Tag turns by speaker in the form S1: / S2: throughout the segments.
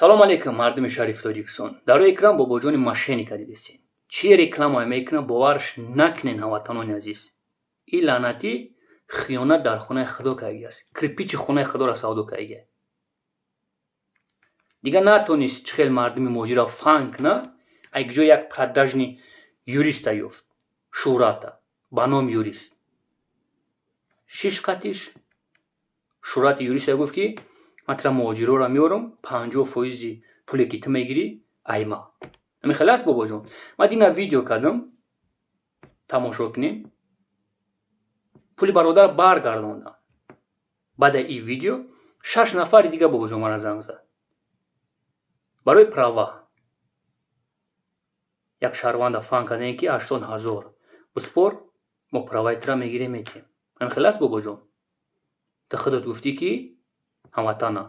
S1: Салом алейкум, мардуми шарифи Тоҷикистон. Дар рӯи экран бобоҷони мошенника дидесен. Чӣ реклама мекунад, боварш накунен, ҳамватанони азиз. Ин лаънатӣ хиёнат дар хонаи худо кардагиаст. Кирпичи хонаи худоро савдо кардагия. Дигар натонист чӣ хел мардуми муҳоҷирро фан кунад, ай ҷо як продажный юриста ёфт. Шӯҳрата. Ба номи юрист. Шиш қатиш шӯҳрати юриста гуфт, ки ман тира муҳоҷирора меорам, 50 фоизи пуле, ки ту мегирӣ, айма. Ҳамин хеле аст, бобоҷон. Ман дина видео кардам, тамошо кунем. Пули бародар баргардондам. Баъда ин видео шаш нафари дига, бобоҷон, мара занг зад. Барои права. Як шаҳрванда фан кардем, ки 80 000 биспор, мо праваи тура мегирем, метиҳем. Ҳамин хеле аст, бобоҷон. Ту худат гуфтӣ, ки ҳамватана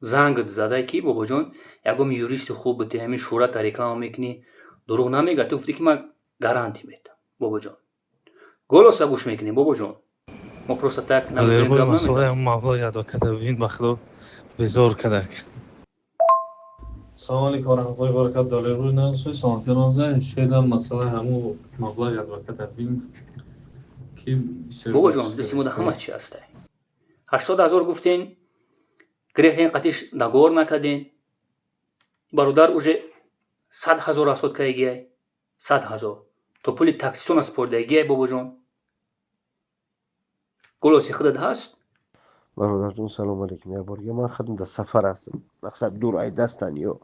S1: зангат зада, ки бобоҷон, ягон юристи хуб бите, ҳамин шӯҳрата реклама мекунӣ, дурӯғ намега. Ту гуфтӣ, ки ман гарантӣ метам, бобоҷон. Голоса гӯш мекунем, бобоҷон. Мо просто так намегӯем,
S2: Далербой
S1: гап намезанем.
S2: Масъалаи маблағи адвоката бибин, ба худо, безор кадак. Салому алейкум ва раҳматуллоҳи ва баракату. Далербой, назои саломатӣ наза шедан масъалаи ҳаму маблағи адвоката бибин, ки бисёр
S1: Бобоҷон,
S2: баҳс
S1: дасти мо
S2: кардааст.
S1: ҳама чи ҳастай. 80 000 гуфтен, гирехтен, қатиш договор накарден. Бародар уже 100 000 расход кардагиай, 100 000 то пули таксисона спордагиай, бобоҷон. Голоси худат ҳаст.
S3: Бародарҷон, салом алейкум. Як борга ман худам дар сафар ҳастам, мақсад дур ай дастан ё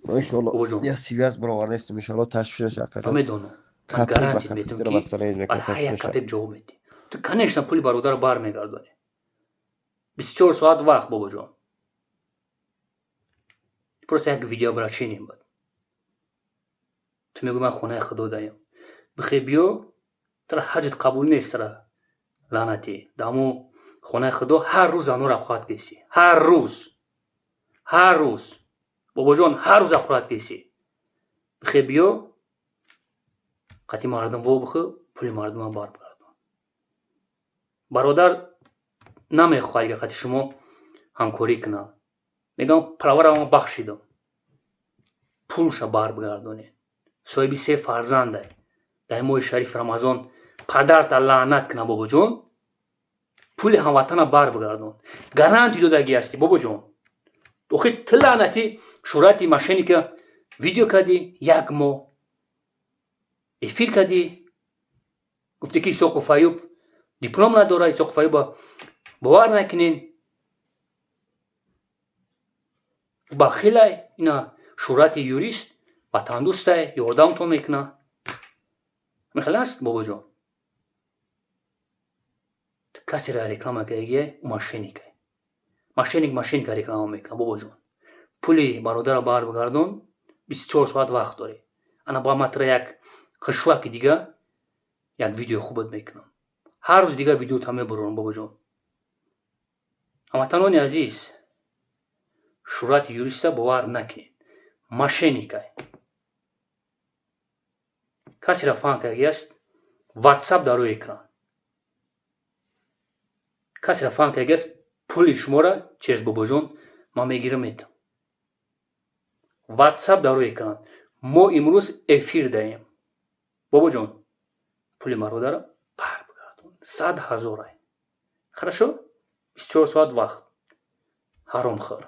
S3: иншоалло
S1: Бобоҷон.
S3: Я связь баровардастем, иншоалло, ташвиш наша, акаҷон.
S1: Ман медонам, ман
S3: Капек ба
S1: гарантия метам,
S3: капек
S1: ки
S3: масъала
S1: бар
S3: мекунам,
S1: ҳар
S3: ташвиш
S1: як
S3: наша.
S1: капек ҷавоб медиҳӣ. Ту, конечно, пули бародарро бармегардонӣ. 24 соат вақт, бобоҷон. Просто як видеообращение буд. Ту мегӯӣ, ман хонаи худо даем. Бихе биё, тара ҳаҷат қабул нест, тара лаънатӣ. Дамо хонаи худо ҳар рӯз занора ақурат кесӣ. Ҳар рӯз. Ҳар рӯз. Бобоҷон, ҳар рӯз ақурат кесӣ. Бихе биё, қати мардум во бихӯ, пули мардума баргардон. Бародар намехоҳад ки қати шумо ҳамкорӣ кунад. Мегам, праваро ман бахшидам. Пулша барбигардонед. Соҳиби се фарзандай. Дар моҳи шарифи Рамазон падарта лаънат кунад, бобоҷон. Пули ҳамватана барбигардон. Гарантӣ додагӣ ҳастӣ, бобоҷон. Охи ту лаънатӣ шӯҳрати мошенника видео кардӣ, як моҳ эфир кардӣ, гуфтӣ, ки Исоқу Фаюб диплом надорад, Исоқу Фаюба бовар накунен, бахилай, ина шӯҳрати юрист ватандӯстай, ёрдамтон мекунад. Мехел аст, бобоҷон. Ту касеро реклама кардагиай, ӯ мошенникай. Мошенник мошенника реклама мекунад, бобоҷон. Пули бародарро барбигардон, 24 соат вақт дорӣ. Ана ба ман тара як хушваки дига як видеои хубат мекунам. Ҳар рӯз дига видеота мебурорам, бобоҷон. Ҳамватанони азиз, шӯҳрати юриста бовар накунед. Мошенникай. Касеро фан кардагиаст, ватсап дар рӯи экран. Касеро фан кардагиаст, пули шуморо через бобоҷон ман мегирам, метам. Ватсап дар рӯи экран. Мо имрӯз эфир даем. Бобоҷон, пули бародарро барбигардон. 100 000 ай. Хорошо? 24 соат вақт. Ҳаромхӯр.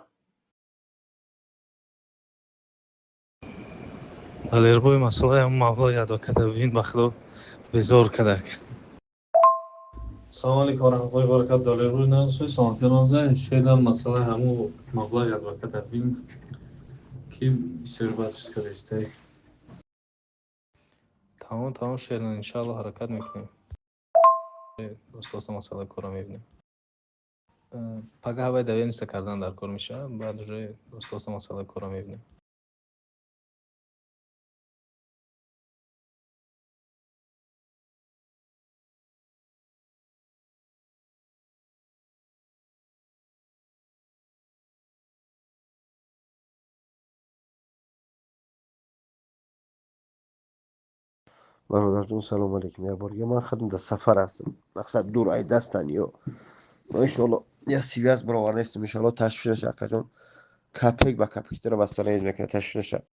S2: Далербой масъалаи ҳаму маблағи адвоката бибин, ба худо, безор кадак. Салому алейкум ва раҳматуллоҳи ва баракату. Далербой, назои саломатӣ наза шедан масъалаи ҳаму маблағи адвоката бибин, ки бисёр баҳс кардааст. Тамом, тамом, шедан, иншаалло, ҳаракат мекунем. Оста оста масъалаи корро мебинем. Пагаҳ вай доверенность кардан дар кор мешавад, баъд уже оста оста масъалаи корро мебинем.
S3: Бародарҷон, салом алейкум. Як борга ман худам дар сафар ҳастам, мақсад дур ай дастан ё иншоалло я связь баровардастем, иншоалло, ташвиш наша, акаҷон. Копейка ба копейка тро восстановить мекунад, ташвиш наша.